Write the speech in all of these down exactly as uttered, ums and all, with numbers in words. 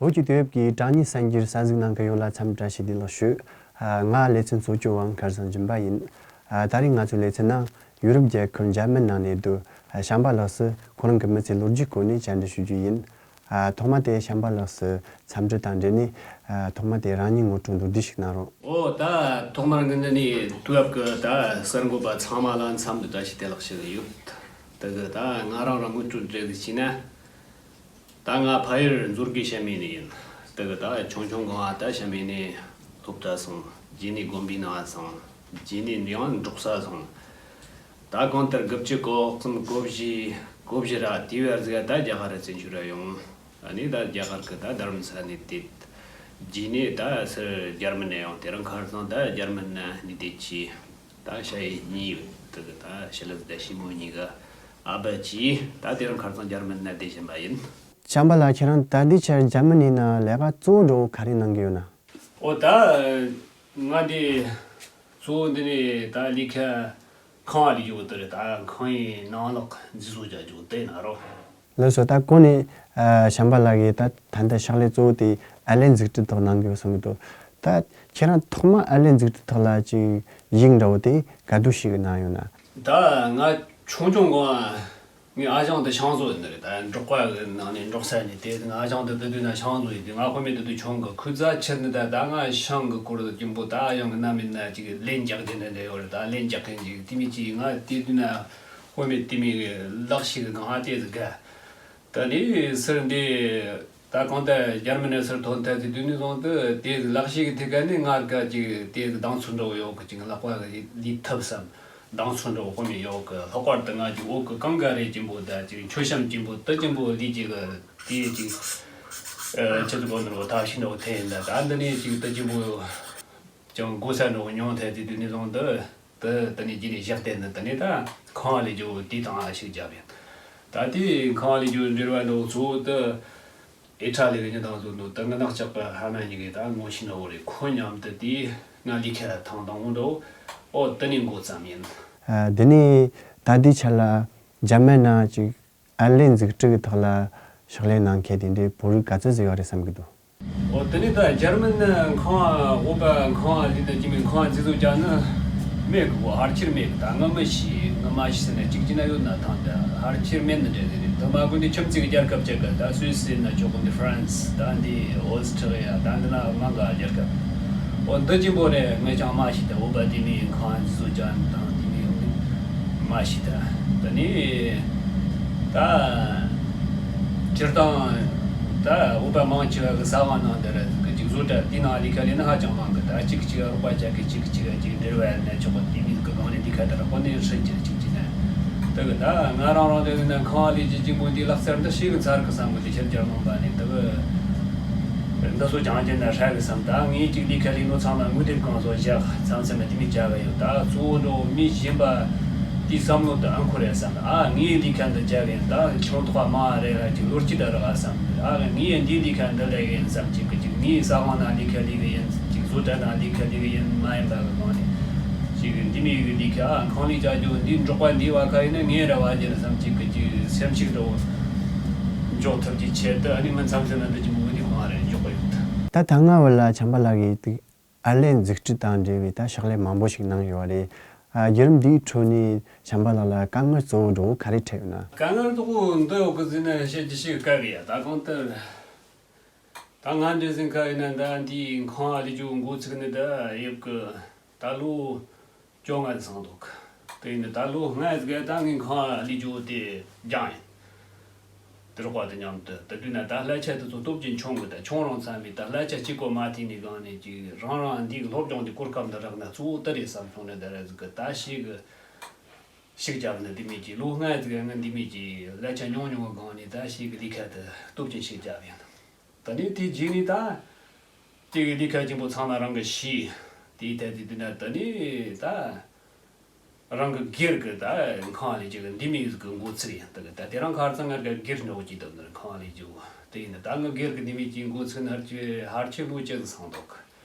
བོད་ཀྱི་དུས་བབ་ཀྱི་དྲ་བརྙན་གསར་འགྱུར་གསན་གཟིགས་གནང་མཁན་ཡོངས་ལ་འཚམས་བཀྲ་ཤིས་བདེ་ལེགས་ཞུ། ཨ། ང་ལེ་ཚན་གཙོ་སྐྱོང་བ་མཁར་བཟང་སྦྱིན་པ་ཡིན། ཨ། ད་རེས་ང་ཚོའི་ལེ་ཚན་ནང་ཡུ་རོབ་རྒྱལ་ཁབ་འཇར་མན་ནང་ནས་བསྡུ་བྱམས་པ་ལགས་སུ་ཁོ་རང་གི་མི་ཚེའི་ལོ་རྒྱུས་སྐོར་ནས་བཅར་འདྲི་ཞུ་རྒྱུ་ཡིན། ཨ། ཐོག་མ་དེ་བྱམས་པ་ལགས་སུ་འཚམས་འདྲི་དང་འབྲེལ་ནས། ཨ། ཐོག་མ་དེ་རང་ཉིད་ངོ་སྤྲོད་མདོར་བསྡུས་ཤིག་གནང་རོགས། ཨོ། ད་ཐོག་མར་ངས་འདི་ནས་དུས་བབ་ཀྱི་ད་གསར་འགོད་པ་ཚང་མ་ལ་འཚམས་འདྲི་བཀྲ་ཤིས་བདེ་ལེགས་ཞུ་གི་ཡོད། དེ་གི་ད་ང་རང་རང་ངོ་སྤྲོད་འདྲི་གི་བྱས་ན། ད་ང་ཕ་ཡུལ་མཛོད་དགེ་བྱམས་མེ་ནས་ཡིན། དེ་གི་ད་ཆུང་ཆུང་སྒང་ང་ད་བྱམས་མེ་ནས་སློབ་གྲྭ་སོང་། རྗེས་ནས་དགོན་པའི་ནང་སོང་། རྗེས་ནས་ཡང་འབྲོག་ས་སོང་། ད་གང་ལྟར་དགུ་བཅུ་གོ་གསུམ་གོ་བཞི་གོ་བཞི་ར་དེའི་བར་ཟིག་ད་རྒྱ་གར་ར་བཙན་བྱོལ་ར་ཡོང་། ཨ་ནི་ད་རྒྱ་གར་གི་ད་རྡ་རམ་ས་ལ་ནས་བསྡད། རྗེས་ནས་ད་སུ་འཇར་མན་ནས་ཡོང་། དེ་རིང་ཁ་སང་ད་འཇར་མན་ན་གནས་སྡོད་བྱས། ད་ཞ་ཡི་གཉིས་ཡོད། དེ་གི་ད་ཞི་ལི་ཟི་དང་ཞི་མོ་གཉིས་ཀ་ཨ་ཕ་བྱས། ད་དེ་རིང་ཁ་སང་འཇར་མན་ན་བསྡད་བཞིན་པ་ཡིན། བྱམས་པ་ལགས། ཁྱེད་རང་ད་ལྟའི་ཆར་འཇར་མ་ནི་ནང་ལས་ཀ་གཙོ་བོ་འདྲ་བོ་ག་རེ་གནང་གི་ཡོད་ན། ཨོ། ད་ང་འདི་གཙོ་བོ་འདི་ནས་ད་ལས་ཀ་ཁང་བ་ལས་ཀྱི་འོག་ཏུ་རེད། ད་ཁང་པའི་ནང་ལོགས་འཛུལ་བཟོ་རྒྱག་རྒྱུ་དེ་ན་རོ། ལགས་སོ། ད་གོང་ནས་ཨ་བྱམས་པ་ལགས་ཀྱིས་ད་ད་ལྟ་ཕྱག་ལས་གཙོ་བོ་དེ་ཨར་ལས་འཛུགས་སྐྲུན་ཐོག་གནང་གི་ཡོད་གསུང་གི་འདུག། ད་ཁྱེད་རང་ཐོག་མ་ཨར་ལས་འཛུགས་སྐྲུན་ཐོག་ལ་ཅིག་ཡིག་འདྲ་བོ་དེ་ག་དུས་ཤིག་གནང་ཡོད་ན། ད་ང་ཆུང་ཆུང་སྒང་ངའི་ཨ་ཞང་དེ་ཤང་བཟོ་ཡིན་ནི་རེད། ད་འབྲོག་པ་གི་ནང་ནས་འབྲོག་ས་ནས་དེ་ང་ཨ་ཞང་དེ་དེ་དུས་ན་ཤང་བཟོ་ཡིན་དུས། ང་དཔེ་མེད་དེ་དུས་ཆུང་གི། ཁོའི་རྩ་ཆེར་ནི་ད་ད་ང་ཤང་གི་སྐོར་དུ་གཅིག་པོ། ད་ཨ་ཞང་གི་རྣམ་སྨིན་ན་ཅིག་ལན་རྒྱག་རྒྱུ་འདྲ་འདྲ་ཡོད་རེད། ད་ལན་རྒྱག་མཁན་ཅིག་དེ་མི་ཅིག། ང་དེ་དུས་ན་དཔེ་མེད་དེ་མི་གི་ལག་ཤེས་གི་སྒང་ཨ་དེ་ཟིག་ག། ད་ནི་སར་འདི་ད་གང་ལྟར་འཇར་མ་ནི་སར་ཐོན་ཐལ་ཟིག་དུས་ནས་བཟུང་སྟེ་དེ་ལག་ཤེས་ཀྱི་ཐད་ཀ་ནས་ང་དགའ་ཅིག་དེ་གདེང་ཚོད་འདྲ་བོ་ཡོད་གི། ཅིག་ལག་པ་ལས་ཐུབ་བསམ། གདེང་ཚོད་འདྲ་བོ་དཔེ་མེད་ཡོད་གི། ལྷག་པར་དུ་ང་ཅིག་འོག་གི་གང་ག་རེ་ཅན་པོ་ད་ཅིག་མཆོད་བཤམས་ཅན་པོ་དེ་ཅན་པོ་ལས་ཅིག་དེ་ཅིག་ཆུ་ཚོད་པོ་འདྲ་བོ་ཐབས་ཤེས་འདྲ་བོ་ཐེ་ཡིན། ད་ད་འདི་ནས་ཅིག་དེ་ཅན་པོ་ཅང་གོ་ས་འདྲ་བོ་མྱོང་ཐལ་ཟིག་དུས་ནས་བཟུང་སྟེ། དེ་དེ་ནས་རྗེས་ནས་བཞག་བསྡད་ནི། དེ་ནས་ད་ཁང་བ་ལས་རྒྱུ་དེ་དང་ཨ་ཞིག་བརྒྱབ་ཡིན། ད་དེ་ཁང་བ་ལས་རྒྱུ་འབྲེལ་བ་འདྲ་བོ་གཙོ་བོ་དེ་ཨེ་ཁྲ་ལས་ཀྱི་ཉིན་དང་བཟོ་འདུག། དེ་ང་ནག་ཆག་པ་ཧ་མ་ཉིན་གི་ད་ངོ་ཤེས་ནོ་རེད། ཁོ་མཉམ་དུ་དེ་ང་ལས་ཁ་ལ་ཐང་དང་འོང་འགྲོ། ཨོ་དེ་ནས་འགོ་བརྩམས་ཡིན། ཨ། དེ་ནས་ད་ལྟའི་ཆ་ལ་འཇར་མན་ན་ཅིག་ཨར་ལས་འཛུགས་སྐྲུན་གྱི་ཐོག་ལ་ཕྱག་ལས་གནང་མཁན་དེ་འདྲའི་བོད་རིགས་ག་ཚོད་ཟིག་ཡོད་རེད་བསམ་གྱི་འདུག། འོ། དེ་ནས་ད་འཇར་མན་ནི་ཁང་བ་འོག་པ་ཁང་བ་ལས་ད་ཅི་མིན་ཁང་བ་འཛུགས་བཟོ་རྒྱག་ནི་མེད་གི། འོ། ཕལ་ཆེར་མེད་གི། ད་ང་མི་ཤེས། ང་མ་ཤེས་ཟེར་ན་གཅིག་བྱས་ན་ཡོད་ན་ཐང་། ད་ཕལ་ཆེར་མེད་ནི་འདྲ་ཟིག་རེད། དེ་མ་དགོས་འདི་ཁྱིམ་མཚེས་ཀྱི་རྒྱལ་ཁབ་ཅིག་གི། ད་སུད་སི་ན་ཆོག་གི། འདི་ཧྥ་རན་སི། ད་འདི་ཨོ་སི་ཁྲི་ལི་ཡ། ད་འདི་ན་མང་ག་རྒྱལ་ཁབ། འོ། འདི་ཅི་འབོ་རེད། ངས་ཀྱང་མ་ཤེས། ད་འོག་པ་དེ་མིན་ཁང་བ་འཛུགས་བཟོ་རྒྱག་ནི་དང་དེ་མིན་མ་ཤེས། ད་དེ་ནས་ད་སྤྱིར་བཏང་ད་འོག་པ་མང་ཆེ་བ་གི་ས་བོན་ནང་དེ་ར་གི་ཅིག་བཟོ་གྲྭ་དེ་ནང་ལས་ཀ་ལས་ནི་ཧ་ཅང་མང་གི། ད་གཅིག་གཅིག་རོགས་པ་བྱ་གི། གཅིག་གཅིག་ཅིག་འབྲེལ་བ་ཡོད་ན་ཆོག་གི། དེ་མིན་གི་སྒང་ནས་འདི་ཁ་དར་ཁོ་ནས་ཧྲིལ་གྱི་གཅིག་གཅིག་ནས་དེ་གི། ད་ང་རང་རང་དེ་ན་ཁང་བ་ལས་ཀྱི་གཅིག་པོ་འདི་ལག་རྩལ་འདི་ཤེས་གི་ཚར་གི་བསམ་གི། འདི་ཕྱིར་རྒྱལ་ནང་པ་ནས་དེ་གི་འདི་ཚོ་ཅང་ཅི་ན་ཧྲ་གི་བསམ། ད་ངས་གཅིག་ལས་ཀ་ལས་ནོ་ཚང་མ་དངུལ་དེབ་གང་བཟོ་བཞག་མཚམས་མཚམས་དེ་མི་བྱ་གི་ཡོད། ད་གཙོ་བོ་འགྲོ་མི་གཞན་པ་དེའི་བསམ་བློ་དེ་ཨང་ཁུར་རེད་བསམ། ཨ། ངའི་ལས་ཀ་འདི་བྱ་གི་ཡིན། ད་ཁྱོད་ཐོག་མ་རེད་ལ་ཅིག་ལོ་གཅིག་ད་རག་བསམ། ཨ། ངའི་འདི་ལས་ཀ་འདི་ལས་གི་ཡིན་བསམ། ཅིག་གི་ཅིག་ངའི་ས་ཁང་ནང་ལས་ཀ་ལས་གི་ཡིན། ཅིག་བཟོ་གྲྭ་ནང་ལས་ཀ་ལས་གི་ཡིན་མ་ཡིན་པ་གི་སྒང་ནས་ཅིག་འདི་མི་གི་ལས་ཀ། ཨ། ཁང་ལས་བྱ་རྒྱུ་འདི་འབྲོག་པ་འདི་བ་ཁ་ཡིན་ན་ངའི་ར་བ་རྒྱུ་རེད་བསམ། ཅིག་གི་ཅིག་སེམས་ཤུགས་འདྲ་བོ་འཇོག་ཐུབ་ཀྱི་ཆེད་དུ། ཨ་ནི་མི་མཚམས་མཚམས་ན་འདི་ཅིག་མུ་གི་འདི་ཁང་རེ་འཇོག་གི་ཡོད། ད་ད་སྔ་བོད་ལ་བྱམས་པ་ལགས་ཀྱིས་དེ་ཨར་ལས་འཛུགས་སྐྲུན་དང་འབྲེལ་བའི་ད་ཕྱག་ལས་མང་པོ་ཞིག་གནང་ཡོད་རེད། ཨ། བརྒྱུད་རིམ་འདིའི་ཁྲོད་ནས་བྱམས་པ་ལགས་ལ་དཀའ་ངལ་གཙོ་བོ་འདྲ་བོ་ག་རེ་འཕྲད་ཡོད་ན། དཀའ་ངལ་གཙོ་བོ་འདི་ཡོད་གི་ཟེར་ན་བཤད་རྒྱུ་ཞིག་དཀའ་གི་ཡ། ད་གང་ལྟར་ད་ང་འདྲ་ཟིན་ཁ་ཡིན་ན་ད་འདིའི་ཁང་བ་ལས་རྒྱུ་འགོ་ཚུགས་ནི་ད་ཡོད་གི། ད་ལོ་བཅོ་ལྔ་ཙམ་འདུག། དེ་ཡིན་ན་ད་ལོ་ལྔ་ཙམ་ད་ངས་ཁང་བ་ལས་རྒྱུ་དེ་སྦྱངས་ཡིན། དེ་རོགས་པ་དང་མཉམ་དུ། དེ་དུས་ན་ད་གླ་ཆ་དེ་ཚོ་སྟོབས་ཀྱིས་འཆང་གི། ད་ཆུང་རུང་ཙམ་མེད། ད་གླ་ཆ་གཅིག་པོ་མ་ཐེག་ནས་སྒང་ནས་ཅིག་རང་རང་འདི་གི་སློབ་སྦྱོང་དེ་གོ་སྐབས་འདི་རག་ན་གཙོ་བོ་དེ་རེད་བསམ་སོང་ནས། ད་རེ་ཟིག་གི་ད་ཞིག་གི་ཤུགས་རྒྱབ་ནས། འདི་མི་ཅིག་ལོ་ལྔ་ཙམ་ང་འདི་མི་ཅིག་གླ་ཆ་ཉུང་ཉུང་གི་སྒང་ནས་ད་ཞིག་གི་ལས་ཀ་དེ་སྟོབས་ཀྱིས་ཤུགས་རྒྱབ་ཡིན། ད་ནི་དེའི་རྗེས་ནས་ད་དེ་གི་ལས་ཀ་ཆེན་པོ་ཚང་མ་རང་གིས་ཤེས། དེའི་ཐད་དེ་དུས་ན་ད་ནི་ད་རང་གི་སྒེར་གི་ད་ཁང་བ་ལས་ཀྱི་འདི་མི་ཟིག་གི་འགོ་ཚུགས་ཡིན། ད་གི་ད་དེ་རིང་ཁ་སང་ང་གི་སྒེར་འདྲ་བོ་ཅིག་འདུག་ནི་ཁང་བ་ལས་ཀྱི་འོ། དེ་ཡིན་ན་ད་ང་སྒེར་གི་འདི་མི་ཅིག་འགོ་ཚུགས་ན་ཧར་ཅི་ཧར་ཆེ་ལོ་ཅི་ཟིག་སོང་འདུག།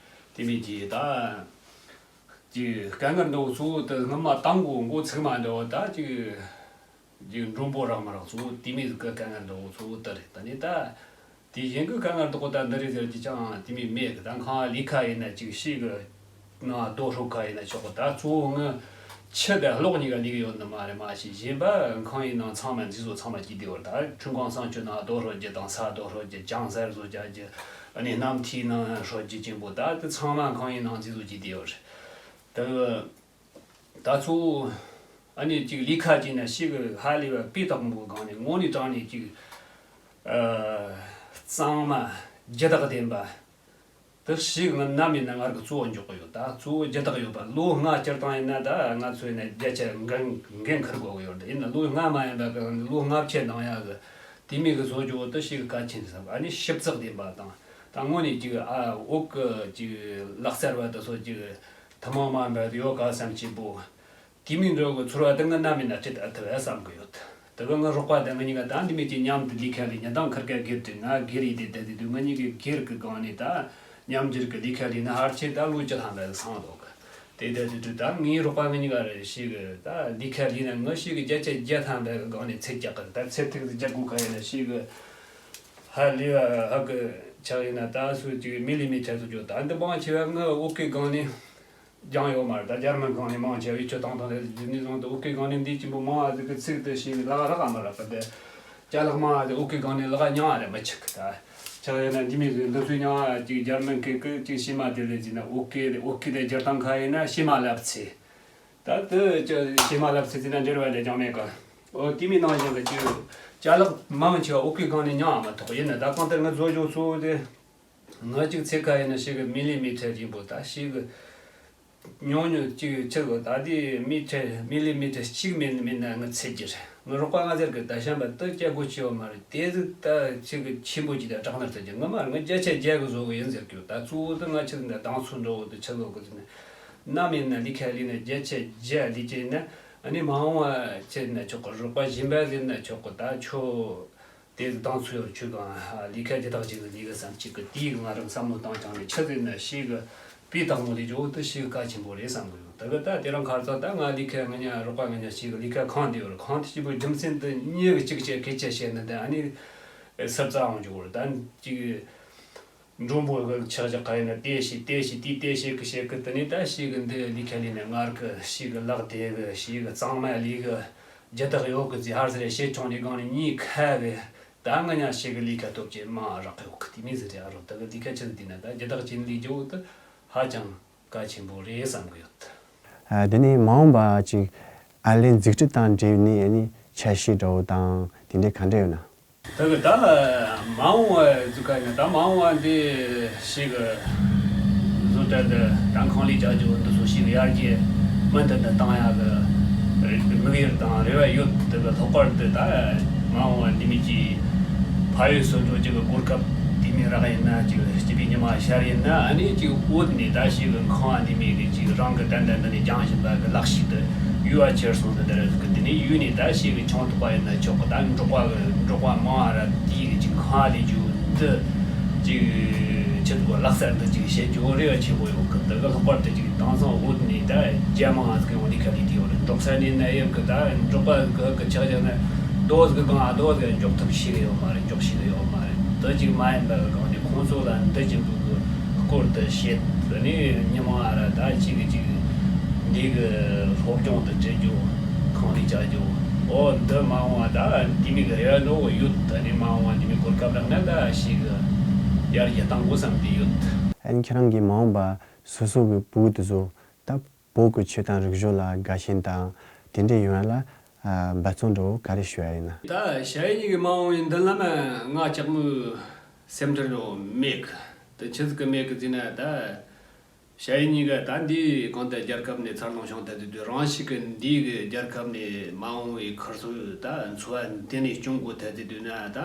དེ་མི་ཅིག་ད་ཅིག་དཀའ་ངལ་འདྲ་བོ་གཙོ་བོ་ད་སྔོན་མ་དང་པོ་འགོ་ཚུགས་མ་འདྲ་བོ་ད་ཅིག་ཅིག་མགྲོན་པོ་རག་མ་རག་གཙོ་བོ་དེ་མི་ཟིག་གི་དཀའ་ངལ་འདྲ་བོ་གཙོ་བོ་ད་རེད། ད་ནི་ད་ དེ་གཞན་གི་ཁ་ངར་དོག་ད་འདི་རེད་ཟེར་གྱི་ཅང་དེ་མི་མེད་གི། ད་ཁང་ལས་ཁ་ཡིན་ན་ཅིག་ཤེས་གི་ན་རྡོ་ཧྲོ་ཁ་ཡིན་ན་ཆོག་གི། ད་གཙོ་བོ་ང་ཆུ་དང་གློག་གཉིས་ཀ་ལས་གི་ཡོད་ནི་མ་རེད། མ་ཤེས་གཞན་པ་ཁང་ཡིན་ནང་ཚང་མ་མཛེས་བཟོ་ཚང་མ་བགྱིས་བསྡད་ཡོད། ད་ཁྲུན་ཁང་གསང་སྤྱོད་ནང་རྡོ་ཧྲོ་རྒྱུ་དང་ས་རྡོ་ཧྲོ་རྒྱུ་ཅང་གསར་བཟོ་རྒྱུ་རྒྱུ་ཨ་ནི་གནམ་ཐིའི་ནང་ཧྲོ་རྒྱུ་ཅན་པོ་ད་དེ་ཚང་མ་ཁང་ཡིན་ནང་མཛེས་བཟོ་བགྱིས་བསྡད་ཡོད་རེད། ད་ད་ཚོ་ཨ་ནི་ཅིག་ལས་ཁ་ཅིག་ན་ཤེས་གི་ཧ་ལས་པ་དཔེ་དག་མོ་སྒང་ནས་དངོས་གནས་དྲང་ནས་ཅིག་ཨ་གཙང་མ་རྒྱུ་དག་ལྡན་པ་དེ་ཤེས་གི་ང་ནམ་ཡིན་ན་ངར་གི་གཙོ་བོ་འཇོག་གི་ཡོད། ད་གཙོ་བོ་རྒྱུ་དག་ཡོད་པ་ལོ་ལྔ་སྤྱིར་བཏང་ཡིན་ན་ད་ང་ཚོ་ཡིན་ན་བརྒྱ་ཆ་འགན་འགན་འཁུར་དགོས་གི་ཡོད། ད་ཡིན་ན་ལོ་ལྔ་མ་ཡིན་པ་གི་ལོ་ལྔ་ཕྱེད་ནང་ཡ་གི་དེ་མིན་གི་བཟོ་རྒྱུ་བོ་དེ་ཤེས་གི་གལ་ཆེན་བསམ། ཨ་ནི་ཞིབ་ཚགས་ལྡན་པ་དང་ད་དངོས་གནས་ཅིག་ཨ་འོག་གི་ཅིག་ལག་རྩལ་བ་དེ་ཚོ་ཅིག་ཐུན་མོང་མ་འབད་ཡོད་ག་བསམ་གྱི་བོ། དེ་མིན་འགྲོ་གི་ཚོར་བ་དེ་ང་ནམ་ཡིན་ན་ཁྲིད་ཨ་ཐུབ་ཨེ་བསམ་གི་ཡོད། དེ་གི་ང་རོགས་པ་དང་ང་གཉིས་ཀ་ད་འདི་མིན་གྱི་མཉམ་དུ་ལས་ཁ་ལས་ཉིན་དང་ཁར་ཀ་སྒེར་དུ་ང་སྒེར་ཡིན་དེ་ད་དེ་དུས་ང་གཉིས་ཀྱི་སྒེར་གི་སྒང་ནས་ད་མཉམ་འབྲེལ་གི་ལས་ཁ་ལས་ན་ཧར་ཆེ་ད་ལོ་བཅུ་ཐམ་པ་སང་ལོག་གི། དེ་ད་དེ་དུས་ད་ངའི་རོགས་པ་ང་གཉིས་ཀ་རེ་ཞིག་གི་ད་ལས་ཁ་ལས་ན་ང་ཞིག་གི་བརྒྱ་ཆ་བརྒྱ་ཐམ་པ་གི་སྒང་ནས་ཚད་རྒྱག་གི་ད་ཚད་ཐིག་རྒྱག་དགོས་ཁ་ཡིན་ན་ཞིག་གི་ཧ་ལས་པ་ཧ་གི་ཆག་ཡིན་ན་ད་སུ་ཅིག་མི་ལི་མི་ཆ་སུ་ཅོ་ད་འདི་མང་ཆེ་བ་ང་ཨོ་ཀེ་སྒང་ནས། སྦྱང་ཡོད་མ་རེད། ད་འཇར་མན་སྒང་ནས་མང་ཆེ་བས་ཆོས་བཏང་བཏང་དེ་འདི་ནས་བཟུང་སྟེ་ཨོ་ཀེ་སྒང་ནས་འདི་ཅིམ་པོ་མང་ཨ་ཟིག་གི་ཚིག་དེ་ཤེས་ལག་རག་ཨ་མ་རག་གི་དེ། ཅ་ལག་མང་ཨ་ཟིག་ཨོ་ཀེ་སྒང་ནས་ལག་མྱང་ཨ་རེ་མི་ཆག་གི་ད། ཆག་ཡོད་ན་འདི་མི་ཟིག་འདི་ཚོའི་མྱང་ཨ་ཅིག་འཇར་མན་གི་གི་ཅིག་ཤེས་མ་དེ་ལས་ཅིག་ན་ཨོ་ཀེ་དེ་ཨོ་ཀེ་དེ་སྒྱུར་སྟངས་ཁ་ཡིན་ན་ཤེས་མ་ལབ་ཚེ། ད་དེ་ཅི་ཤེས་མ་ལབ་ཚེ་ཟིན་ན་འབྲེལ་བ་ལས་ཀྱང་མེད་གི། ཨོ་དེ་མི་ནང་བཞིན་གི་ཅིག་ཅ་ལག་མང་ཆེ་བ་ཨོ་ཀེ་སྒང་ནས་མྱང་ཨ་མ་ཐོག་ཡིན་ན་ད་གང་ལྟར་ང་བཟོ་སྦྱོང་གཙོ་བོ་དེ། ང་གཅིག་ཚེ་ཁ་ཡིན་ན་ཞིག་གི་མི་ལི་མི་ཊར་ཡིན་པོ་ད་ཞིག་གི་ཉུང་ཉུང་གཅིག་ཆེ་གི་ད་དེ་མི་ཊར་མི་ལི་མི་ཊར་གཅིག་མིན་མིན་ན་ང་ཚེ་རྒྱུ་རེད། ང་རོགས་པ་ང་ཟེར་གི་ད་གཞན་པ་ད་སྐྱ་གོ་ཆེ་བ་མ་རེད། དེ་ཟིག་ད་ཆེ་གི་ཆེན་པོ་ཅིག་ད་དྲག་ན་ཚེ་རྒྱུ་ང་མ་རེད། ང་བརྒྱ་ཆ་བརྒྱ་གི་བཟོ་གི་ཡིན་ཟེར་གི་ད་གཙོ་བོ་ད་ང་ཆེ་ཟིག་ད་དང་ཚོ་འགྲོ་བོ་ད་ཆེ་བཟོ་གི་ཟིན་ན་ནམ་ཡིན་ན་ལི་ཁ་ལི་ན་བརྒྱ་ཆ་བརྒྱ་ལི་ཅེ་ན་ཨ་ནི་མ་འོང་བ་ཆེ་ན་ཆོག་གི་རོགས་པ་གཞན་པ་ཟེར་ན་ཆོག་གི་ད་ཆོ། དེ་དང་ཚུལ་ཡང་ཆོས་གང་ལས་ཀ་ཇི་ལྟར་བྱེད་ཀྱི་ལས་ཀ་བསམ་གཅིག་གི་དེའི་ང་རང་བསམ་བློ་བཏང་ཀྱང་ནས་ཆི་ཟེར་ན་ཤེས་གི་པའི་དང་མོ་ལས་ཇོ་དེ་ཤེས་གི་གལ་ཆེན་པོ་རེད་བསམ་གི་ཡོད། ད་གི་ད་དེ་རང་ཁར་ཚ་ད་ང་ལས་ཀ་ང་ཉ་རོགས་པ་ང་ཉ་ཤེས་གི་ལས་ཀ་གང་དེ་ཡོད་རེད། གང་དེ་ཞིག་པོ་རྒྱུ་མཚན་དེ་ཉེ་གི་གཅིག་བྱས་སྐད་ཆ་བཤད་ན་ད་ཨ་ནི་སབ་ཚ་འོང་རྒྱུ་རེད། ད་ཅིག་མགྲོན་པོ་གི་ཆག་ཆག་ག་ཡིན་ན་ལྟས་ཤིག་ལྟས་ཤིག་དེའི་ལྟས་ཤིག་གི་བཤད་གི་དེ་ནས་ད་ཤེས་གི་འདི་ལས་ཀ་ལས་ནས་ངར་གི་ཤེས་གི་ལག་དེ་གི་ཤེས་གི་གཙང་མ་ལས་གི་རྒྱུ་དག་ཡོད་གི་ཟེར་ཧར་ཟེར་བཤད་ཆོག་ནས་སྒང་ནས་གཉིས་ཁ་གི་ད་ང་ཉ་ཤེས་གི་ལས་ཀ་སྟོབས་ཆེ་མ་རག་གི་ཡོད་གི། དེ་མིན་ཟེར་ཡ་རོ་ད་གི་ལས་ཀ་ཆེ་ཟིག་དེ་ན་ད་རྒྱུ་དག་ཅན་ལས་རྒྱུ་བོ་ད་ཧ་ཅང་གལ་ཆེན་པོ་རེད་བསམ་གི་ཡོད། ཨ། དེ་ནས་མ་འོངས་པ་ཅིག་ཨ་ལས་འཛུགས་སྐྲུན་དང་འབྲེལ་ནས་ཨ་ནི་འཆར་གཞི་འདྲ་བོ་དང་དེ་འདྲའི་ག་འདྲ་ཡོད་ན། ད་གི་ད་མ་འོངས་པ་འཛུགས་ཀ་ཡིན་ན་ད་མ་འོངས་པ་འདི་ཞིག་གི་བཟོ་གྲྭ་འདི་ད་ཁང་ལས་རྒྱག་རྒྱུ་འདི་ཚོ་ཞིག་ཡར་རྒྱས་མུ་མཐུད་དུ་བཏང་ཡག་གི་དམིགས་ཡུལ་དང་རེ་བ་ཡོད། ད་གི་ལྷག་པར་དུ་ད་མ་འོངས་པ་འདི་མི་གྱི་ཕ་ཡུལ་སུ་འགྲོ་རྒྱུ་གི་གོ་སྐབས་དེ་མིན་རག་ཡིན་ན་ཅིག་སྐྱིད་པའི་ཉི་མ་ཤར་ཡིན་ན་ཨ་ནི་ཅིག་བོད་ནས་ད་ཞིག་གི་ཁང་འདི་མིན་གི་ཅིག་རང་གི་ཏན་ཏན་འདི་ནས་སྦྱང་བཞིན་པ་གི་ལག་ཤེས་དེ་ཡུལ་བ་ཁྱེར་སོང་དེ་འདྲ་གི་དེ་ནས་ཡུལ་ནས་ད་ཞིག་གི་ཆུང་ཐོག་པ་ཡིན་ན་ཆོག་གི། ད་འབྲོག་པ་གི་འབྲོག་པ་མང་བ་ར་དེའི་གི་ཅིག་ཁང་ལས་རྒྱུ་འདི་ཅིག་ཁྱེད་ཚོ་ལག་རྩལ་འདི་ཅིག་བྱེད་རྒྱུ་རེ་བ་ཆེན་པོ་ཡོད་གི། དེ་གི་ལྷག་པར་དུ་ཅིག་དེང་སང་བོད་ནས་ད་རྒྱ་མང་ཟིག་ཡོང་ལས་ཀ་ལས་དེ་ཡོད་རེད། འབྲོག་ས་ནས་ན་ཡོད་གི། ད་འབྲོག་པ་གི་གི་ཆགས་ཆགས་ན་རྡོ་ཟིག་གང་རྡོ་ཟིག་འཇོག་ཐུབ་ཤེས་གི་ཡོད་མ་རེད། འཇོག་ཤེས་གི་ཡོད་མ་རེད། འདི་ཅིག་མ་ཡིན་པ་གི་སྒང་ནས་ཁོང་ཚོ་ལ་འདི་ཅིག་གི་སྐོར་དུ་བཤད། དེ་ནས་ཉི་མ་ར་ད་ཅིག་གི་ཅིག་འདི་གི་སློབ་སྦྱོང་དུ་བྱེད་རྒྱུ་ཁང་ལས་བྱ་རྒྱུ་ཨོ་འདི་མ་འོངས་བ་ད་འདི་མི་གི་རེ་བ་འགྲོ་གི་ཡོད། ད་ནི་མ་འོངས་བ་འདི་མི་གོ་སྐབས་རག་ན་ད་ཞིག་གི་ཡར་རྒྱས་གཏང་དགོས་བསམ་གི་ཡོད། ཨ་ནི་ཁྱེད་རང་གིས་མ་འོངས་པ་སོ་སོ་གི་བུ་དེ་ཚོ་ད་བོད་ཀྱི་ཆོས་དང་རིག་གཞུང་ལ་དགའ་ཞེན་དང་དེ་འདྲ་ཡོང་ཡ་ལ་འབད་བརྩོན་འདྲ་བོ་ག་རེ་ཞུ་ཡ་ཡིན་ན། ད་ཞ་ཡི་གཉིས་ཀྱི་མ་འོངས་པའི་མདུན་ལམ་ང་ལྕགས་མོའི་སེམས་ཁྲལ་འདྲ་བོ་མེད་གི། ད་ཆི་ཟིག་གི་མེད་གི་ཟེར་ན་ད་ཞ་ཡི་གཉིས་ཀ་ད་འདིའི་གང་ལྟར་རྒྱལ་ཁབ་ནས་འཚར་ལོངས་བྱུང་ཐལ་ཟེར་དུས་རང་ཞིག་གི་འདིའི་གི་རྒྱལ་ཁབ་ནས་མ་འོངས་པའི་ཁར་སོ་ད་འཚོ་བ་འདི་ནས་སྐྱོང་དགོས་ཐལ་ཟེར་དུས་ན་ད་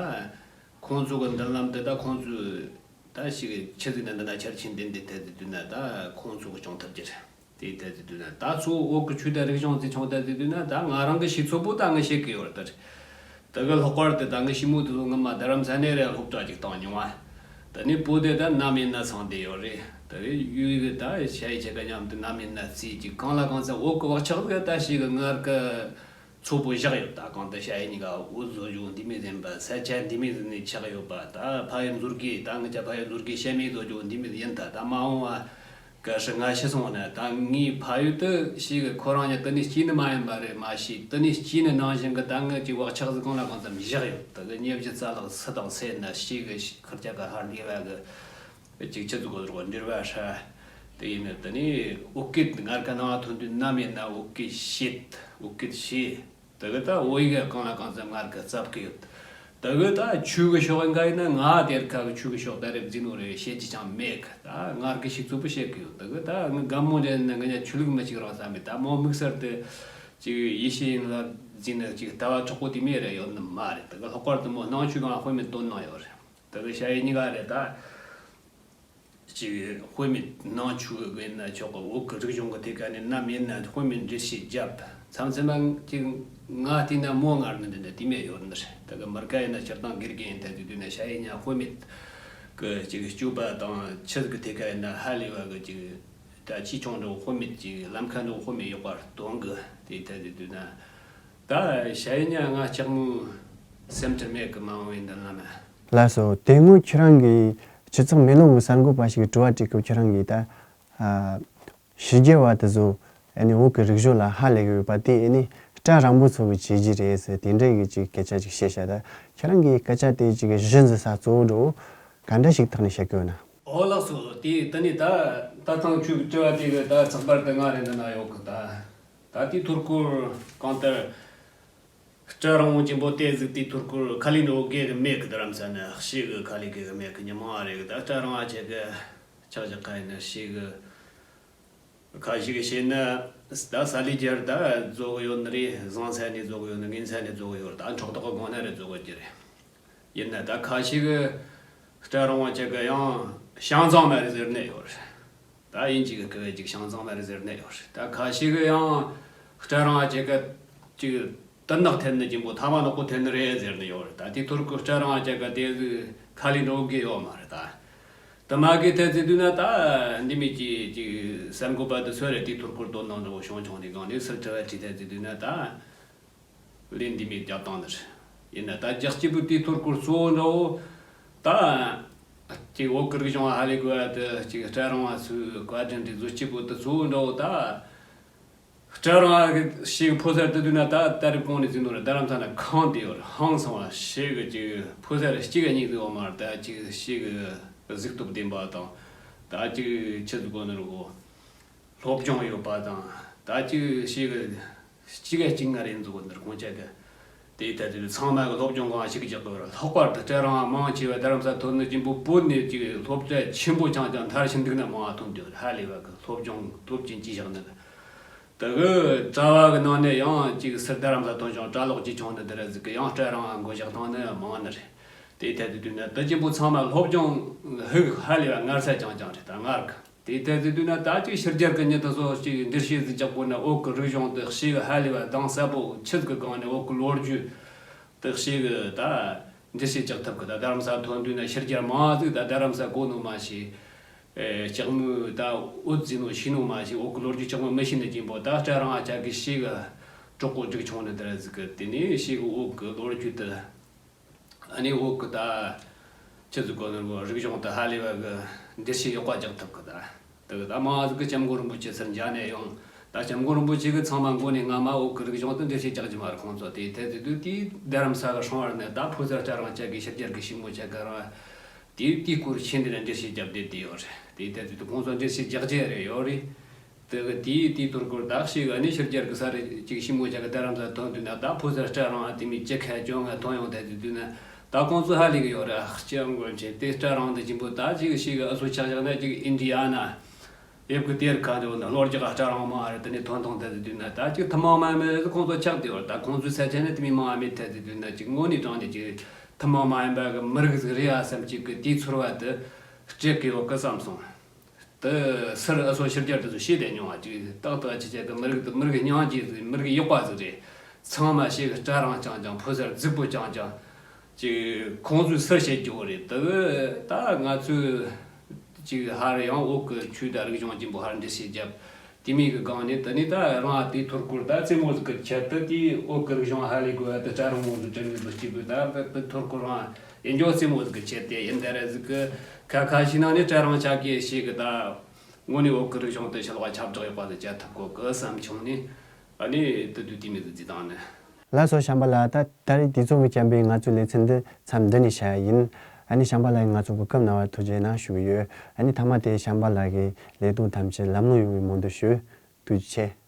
ཁོང་ཚོ་གི་མདུན་ལམ་དེ་ད་ཁོང་ཚོས་ད་ཞིག་ཆི་ཟིག་ན་འདི་ན་ཆར་ཆེན་ལྡན་ཏེ་ཐལ་ཟེར་དུས་ན་ད་ཁོང་ཚོ་གི་སྐྱོང་ཐབས་ཀྱི་རེད། དེ་ལྟ་དུས་དུས་ན་ད་གཙོ་བོ་བོད་ཀྱི་ཆོས་དང་རིག་གཞུང་ཟེར་ཆུང་ལྟ་དུས་དུས་ན་ད་ང་རང་གི་ཤེས་ཚོད་པོ་ད་ངས་བཤད་གི་ཡོད་རེད། ད་གི་ལྷག་པར་དུ་ད་ངའི་ཤི་མོ་དེ་ཚོ་ངི་མ་རྡ་རམ་ས་ནས་རེ་སློབ་གྲྭ་ཅིག་བཏང་མྱོང་བ། ད་ནི་བོད་དེ་ད་ནམ་ཡིན་ན་སངས་བསྡད་ཡོད་རེད། ད་གི་ཡུལ་གི་ད་ཞ་ཡི་ཆེ་ག་མཉམ་དུ་ནམ་ཡིན་ན་རྩིས་ཅིག་གང་ལ་གང་འཚམ་བོད་ཀྱི་བག་ཆགས་གི་ད་ཞིག་གི་ངར་གི་ཚོ་པོ་བཞག་ཡོད། ད་གང་ལྟར་ཞ་ཡི་གཉིས་ཀ་འུ་བཟོ་རྒྱུ་འདི་མོ་ཡིན་པ། ས་ཆ་འདི་མོ་ནས་ཆགས་ཡོད་པ། ད་ཕ་ཡུལ་མཛོད་དགེ། ད་ངི་ཅག་ཕ་ཡུལ་མཛོད་དགེ་བཤད་མེད་བཟོ་རྒྱུ་འདི་མོ་ཡིན། ད་ད་མ་འོངས་པ་གལ་སྲིད་ང་ཤི་སོང་ན། ད་ངའི་ཕ་ཡུལ་དུ་ཞིག་ཁོ་རང་ཉིད་དེ་ནས་སྐྱེས་ནི་མ་ཡིན་པ་རེད། མ་གཞི་དེ་ནས་སྐྱེས་ནི་ནང་བཞིན་གི་ད་ངི་ཅིག་བག་ཆགས་ཟིག་གང་ལ་གང་འཚམ་བཞག་ཡོད། ད་གི་ཉེ་བརྒྱུད་རྩ་ལག་སུ་དང་སུ་ན་ཞིག་གི་ཁིར་ཅག་གི་ཧར་ལས་པ་གི་ཅིག་ཆི་ཟིག་གོ་རོགས་འབྲེལ་བ་ཧྲ། དེ་ཡིན་ན་དེ་ནས་བོད་སྐད་ངར་གི་ནང་ཐོན་དུས་ནམ་ཡིན་ན་བོད་སྐད་བཤད། བོད་སྐད་བཤད། དེ་གི་ད་བོད་ཡིག་གང་ལ་གང་འཚམ་ངར་གི་བཙབ་གི་ཡོད། དེ་གི་ད་ཆོས་གི་ཕྱོགས་འགའ་ཡིན་ན། ང་དེར་ཁ་གི་ཆོས་གི་ཕྱོགས་ད་རེབ་འཛིན་ནོ་རེ་བཤད་ཀྱི་ཅང་མེད་གི། ད་ངར་གི་ཞིག་ཚོ་པོ་བཤད་གི་ཡོད། དེ་གི་ད་ངི་དགའ་མོ་རེད་ན་ངི་ཉ་ཆོས་ལུགས་མི་གཅིག་རང་ས་མེད། ད་མོ་དམིགས་བསལ་དུ་ཅིག་ཡེ་ཤེས་ཡིན་ལ་འཛིན་ན་ཅིག་ལྟ་བ་དྲག་པོ་དེ་མེད་རེ་ཡོད་ནི་མ་རེད། དེ་གི་ལྷག་པར་དུ་མོ་ནང་ཆོས་གང་དཔེ་མེད་དོན་གནང་ཡོད་རེད། དེ་གི་ཞ་ཡི་གཉིས་ཀ་རེད་ད། ཅིག་དཔེ་མེད་ནང་ཆོས་གི་ཡིན་ན་ཆོག་གི། བོད་གི་རིག་གཞུང་གི་ཐད་ཀ་ནས་ནམ་ཡིན་ན་དཔེ་མེད་འགྲེལ་བཤད་བརྒྱབ། མཚམས་མཚམས་ཅིག་ང་བལྟས་ན་མོ་ངར་ནི་འདི་འདྲ་དེ་མེད་ཡོད་ནི་རེད། ད་གི་མི་རྒན་ཡིན་ན་སྤྱིར་བཏང་དགེ་རྒན་ཡིན་ཐལ་དུས་དུས་ན་ཞ་ཡི་ཉ་དཔེ་མེད་གི་ཅིག་སྤྱོད་པ་དང་ཆི་གི་ཐད་ཀ་ཡིན་ན་ཧ་ལས་པ་གི་ཅིག་ད་ཅི་ཆུང་འགྲོ་དཔེ་མེད་ཅིག་ལམ་ཁ་འགྲོ་དཔེ་མེད་ཡོད་པར་སྟོན་གི། དེ་ཐལ་དུས་དུས་ན། ད་ཞ་ཡི་ཉ་ང་ལྕགས་མོ་སེམས་ཁྲལ་མེད་གི། མ་འོངས་པའི་མདུན་ལམ། ལགས་སོ། དེ་སྔོན་ཁྱེད་རང་གིས་སྤྱི་ཚོགས་མེ་ལོང་གི་གསར་འགོད་པ་ཞིག་གིས་དྲི་བ་དྲིས་སྐབས། ཁྱེད་རང་གིས་ད་ཨ་ཕྱི་རྒྱལ་བ་དེ་ཚོ་ཨ་ནི་བོད་ཀྱི་རིག་གཞུང་ལ་ཧ་ལས་ཡོད་པ་དེ་ཨ་ནི་སྐྲ་རིང་པོ་ཚོ་གི་བྱས་རྗེས་རེད་ཟེར། དེ་འདྲ་གི་ཅིག་སྐད་ཆ་ཅིག་བཤད་ཤག། ད་ཁྱེད་རང་གིས་སྐད་ཆ་དེ་ཅིག་གཞི་འཛིན་ས་གཙོ་བོ་འདྲ་བོ་ག་འདྲ་ཞིག་ཐོག་ནས་བཤད་གི་ཡོད་ན། ཨོ་ལགས་སོ། དེ་དེ་ནས་ད་ད་ཐེངས་ཁྱོད་ཀྱི་དྲི་བ་དེ་གི་ད་ཚགས་པར་དེ་ང་རེ་འདི་ན་ཡོད་གི། ད་ད་དེའི་ཐོར་ཁུར་གང་ལྟར། སྐྲ་རིང་བོ་ཅན་པོ་དེ་ཟིག་དེའི་ཐོར་ཁུར་ཁ་ལས་འགྲོ་གི་གི་མེད་གི། རྡ་རམ་ས་ནས་ཤེས་གི། ཁ་ལས་གི་གི་མེད་གི། ཉི་མ་རེ་གི་ད་སྐྲ་རིང་བ་ཆེ་གི་ཆག་ཆག་ཁ་ཡིན་ན་ཤེས་གི། ཁ་ཤས་གི་བཤད་ན་ད་ས་ལི་རྒྱར་ད་བཟོ་གི་ཡོད་ནི་རེད། བཟང་ས་ནས་བཟོ་གི་ཡོད་ནི། ངན་ས་ནས་བཟོ་གི་ཡོད་རེད། ད་འཕྲོག་དོག་གི་སྒོ་ནས་རེ་བཟོ་གི་རྒྱུ་རེད། ཡིན་ན་ད་ཁ་ཤས་གི་སྐྲ་རིང་བ་ཆེ་གི་ཡང་ཤང་ཚང་མ་རེད་ཟེར་ནི་ཡོད་རེད། ད་དབྱིན་ཇི་གི་སྐད་ཅིག་ཤང་ཚང་མ་རེད་ཟེར་ནི་ཡོད་རེད། ད་ཁ་ཤས་གི་ཡང་སྐྲ་རིང་བ་ཆེ་གི་ཅིག་དུ་ནག་འཐེན་ནི་ཅན་པོ་ཐ་མ་ནག་པོ་འཐེན་ནི་རེད་ཟེར་ནི་ཡོད་རེད། ད་དེའི་ཐོར་ཁུར་སྐྲ་རིང་བ་ཆེ་གི་དེ་ཟིག་ཁ་ལས་འགྲོ་གི་ཡོད་མ་རེད། ད་དུ་མ་གི་ཐད་ཟེར་དུས་ན་ད་འདི་མི་ཅིག་ཅིག་གསར་འགོད་པ་དེ་ཚོ་རེད། དེའི་ཐོར་ཁུར་དོ་སྣང་འདྲ་བོ་བྱུང་བྱུང་ནས་གང་ནས་སུ་དྲི་བ་དྲིས་ཐད་ཟེར་དུས་ན་ད། ལན་འདི་མོ་རྒྱབ་བཏང་ནི་རེད། ཡིན་ན་ད་རྒྱལ་སྤྱི་པུ་དེའི་ཐོར་ཁུར་གཙོ་བོ་འདྲ་བོ་ད་ཅིག་བོད་ཀྱི་རིག་གཞུང་ཧ་ལས་དགོས་པ་དེ་ཅིག་སྐྲ་རིང་བ་ཚོའི་བཀའ་དྲིན་དེ་བཟོ་སྤྱི་པུ་དེ་གཙོ་བོ་འདྲ་བོ་ད། སྐྲ་རིང་བ་ཞིག་ཕོ་གསར་དུ་བསྡུས་ན་ད་ད་རེབ་གོང་ནས་ཟིན་ནོ་རེད། རྡ་རམ་ས་ན་ཁང་དེ་ཡོད་རེད། ཧང་སང་བ་ཞིག་གི་ཅིག་ཕོ་གསར་གཅིག་གཉིས་ཟིག་ཡོད་མ་རེད། ད་ཅིག་ཞིག་གི་གཟུགས་སྟོབས་ལྡན་པ་དང་། ད་ཅིག་ཆི་ཟིག་གོ་ནི་རེད་གོ། སློབ་སྦྱོང་ཡོད་པ་དང་། ད་ཅིག་ཞིག་གི་གཅིག་ག་གཅིག་ང་རེ་འཛུགས་འདིར་ཁོང་ཅག་གི་དེའི་ཐད་དུ་ཚང་མ་གི་སློབ་སྦྱོང་གང་ཞིག་རྒྱག་དགོས་ར། ལྷག་པར་དུ་སྐྲ་རིང་བ་མང་ཆེ་བ་རྡ་རམ་ས་ཐོན་ནི་ཅན་པོ་བོད་ནས་ཅིག་སློབ་གྲྭ་ཆེན་པོ་རྐྱང་རྐྱང་མཐར་ཕྱིན་འདུག་ན་མང་བ་ཐོན་འདུག། ཧ་ལས་བ་གི་སློབ་སྦྱོང་སྟོབས་ཅན་གྱིས་བཞག་ནི་གི། དེ་གི་གྲྭ་བ་གི་ནང་ནས་ཡང་ཅིག་སུ་རྡ་རམ་ས་ཐོན་བྱུང་གྲྭ་ལོག་ཅིག་བྱུང་ནི་དེ་ར་ཟིག་གི་ཡང་སྐྲ་རིང་བ་མགོ་བཞག་བཏང་ནི་མང་ནི་རེད། དེའི་ཐད་དུ་དུས་ན་དེ་ཅན་པོ་ཚང་མ་སློབ་སྦྱོང་ཧུག་ཧ་ལས་བ་ངར་ས་རྐྱང་རྐྱང་རེད། ད་ངར་གི། དེའི་ཐད་དུ་དུས་ན་ད་ཅིག་ཕྱི་རྒྱལ་གི་མྱི་དེ་ཚོ་ཅིག་འགྲེལ་བཤད་ཟིག་རྒྱག་དགོས་ན་བོད་གི་རིག་གཞུང་དེ་ཞིག་ཧ་ལས་བ་གདངས་གསལ་པོ་ཆི་གི་སྒང་ནས་བོད་གི་ལོ་རྒྱུས་དེ་ཞིག་ད་འགྲེལ་བཤད་རྒྱག་ཐུབ་གི། ད་རྡ་རམ་ས་ཐོན་དུས་ན་ཕྱི་རྒྱལ་མང་ཟིག་ད་རྡ་རམ་ས་གོ་ནོ་མ་ཤེས། ཨེ་ལྕགས་མོའི་ད་འུ་ཟིག་ནོ་ཤེས་ནོ་མ་ཤེས། བོད་གི་ལོ་རྒྱུས་ལྕགས་མོ་མི་ཤེས་ནི་ཅན་པོ་ད་སྐྲ་རིང་བ་ཅག་གི་ཞིག་གྲོགས་པོ་སྒྲིག་ཆུང་ནི་དེ་ར་ཟིག་གི། དེ་ནས་ཞིག་བོད་གི་ལོ་རྒྱུས་དེ། ཨ་ནི་བོད་གི་ད་ཆི་ཟིག་གོ་ནོ་རིག་གཞུང་དེ་ཧ་ལས་བ་གི་འགྲེལ་བཤད་ཡག་པ་རྒྱག་ཐུབ་གི། ད་དེ་གི་ད་མང་ཟིག་གི་སྐྱབས་མགོན་རིན་པོ་ཆེ་སར་མཇལ་ནས་ཡོང་། ད་སྐྱབས་མགོན་རིན་པོ་ཆེ་གི་ཚང་མ་མགོ་ནས་སྔ་མ་བོད་གི་རིག་གཞུང་དེ་འགྲེལ་བཤད་རྒྱག་རྒྱུ་མ་རེད། ཁོང་ཚོ་དེའི་ཐད་དུ་དུས་དེའི་རྡ་རམ་ས་གི་སྲུང་བར་ནས་ད་ཕོ་གསར་སྐྲ་རིང་ཅག་གི་ཕྱི་རྒྱལ་གི་ཞིབ་མོ་ཅག་གི་རང་དེའི་དེའི་སྐོར་ཆེན་དེ་ལ་འགྲེལ་བཤད་རྒྱབ་བསྡད་དེ་ཡོད་རེད། དེའི་ཐད་དུ་དུས་ཁོང་ཚོ་འགྲེལ་བཤད་རྒྱག་རྒྱུ་རེ་ཡོད་རེད། དེ་གི་དེའི་དེའི་ཐོར་ཁུར་ད་ཞིག་ཨ་ནི་ཕྱི་རྒྱལ་གི་ས་རེ་ཅིག་ཞིབ་མོ་ཅག་གི་རྡ་རམ་ས་ཐོན་དུས་ན་ད་ཕོ་གསར་སྐྲ་རིང་བ་དེ་མོ་ཅིག་ཁ་བྱུང་ང་ཐོན་ཡོང་ཐལ་དུས་དུས་ན་ད་ཁོང་ཚོ་ཧ་ལས་གི་ཡོད་རེད། ཨ་སྐྱབས་མགོན་ཆེན་དེ་སྐྲ་རིང་དེ་ཅན་པོ་ད་ཅིག་ཞིག་ཨ་ཚོ་ཆག་ཆག་ན་ཅིག་ཨིན་ཌི་ཡ་ན་ཡབ་གི་དེར་ཁ་འདྲ་བོ་ན་ལོ་རྒྱག་སྐྲ་རིང་མང་རེད། དེ་ནས་ཐོན་ཐོན་ཐལ་དུས་ན་ད་ཅིག་ཐུན་མོང་མ་མེད་ཁོང་ཚོ་ཆགས་དེ་ཡོད་རེད། ད་ཁོང་ཚོའི་ས་ཆ་ནས་དེ་མོ་མང་བ་མེད་ཐལ་དུས་དུས་ན་ཅིག་དངོས་གནས་དྲང་ནས་ཅིག་ཐུན་མོང་མ་ཡིན་པ་གི་མི་རིགས་ཟིག་རེད་ཨ་བསམ་ཅིག་གི་དེའི་ཚོར་བ་དེ་སྤྲད་གི་ཡོད་གི་བསམ་སོང་། དེ་སུ་རེད། ཨ་སོ་ཕྱི་རྒྱལ་དེ་ཚོ་ཤེས་བསྡད་མྱོང་བ་ཅིག་ཏག་ཏག་ཅིག་བྱས་གི་མི་རིགས་དེ་མི་རིགས་སྙིང་རྗེ་ཟིག་མི་རིགས་ཡག་པ་ཟིག་རེད། ཚང་མ་ཞིག་སྐྲ་རིང་རྐྱང་རྐྱང་ཕོ་གསར་རྫིག་པོ་རྐྱང་རྐྱང་ཅིག་ཁོང་ཚོས་སུ་བཤད་རྒྱུ་བོ་རེད། དེ་ད་ང་ཚོས་ཅིག་ཧར་ཡང་བོད་གི་ཆོས་དང་རིག་གཞུང་ཅན་པོ་ཧར་འགྲེལ་བཤད་རྒྱབ། དེ་མིན་གྱི་སྒང་ནས་དེ་ནས་ད་རང་དེའི་ཐོར་སྐོར་ད་རྩེད་མོ་ཟིག་གི་ཆེད་དུ་དེའི་བོད་ཀྱི་རིག་གཞུང་ཧ་ལས་དགོས་ཡ་དེ་སྐྲ་རིང་མོ་ཟིག་དྲན་གི་འདུག་སྐྱེས་བུ་ད་དེ་ཐོར་སྐོར་རང་ཡིན་རྒྱུ་རྩེད་མོ་ཟིག་གི་ཆེད་དེ་ཡིན། དེ་རེད་ཟིག་གི་ཁ་ཁ་ཤས་ནང་ནས་སྐྲ་རིང་ཆགས་གི་ཞིག་གི་ད་དངོས་གནས་བོད་ཀྱི་རིག་གཞུང་དེ་ཕྱི་ལོགས་ཁྱབ་བསྒྲགས་ཡག་པ་ཟིག་བྱ་ཐུབ་གོ་གི་བསམ་བྱུང་ནས། ཨ་ནི་དེ་དུས་དེ་མོ་ཟིག་བརྩིས་བཏང་ནི། ལགས་སོ། བྱམས་པ་ལགས། ད་ད་རེས་དུས་ཚོད་ཀྱི་རྐྱེན་པས་ང་ཚོའི་ལེ་ཚན་འདི་མཚམས་འདི་ནས་བཞག་ཡ་ཡིན། ཨ་ནི་བྱམས་པ་ལགས་ཀྱིས་ང་ཚོ་གི་སྐབས་གནང་བར་ཐུགས་རྗེ་གནང་ཞུ་གི་ཡོད། ཨ་ནི་མཐའ་མ་དེ་བྱམས་པ་ལགས་ཀྱི་ལས་དོན་ཐམས་ཅད་ལམ་ལྷོང་ཡོང་བའི་སྨོན་འདུན་ཞུ། ཐུགས་རྗེ་ཆེ།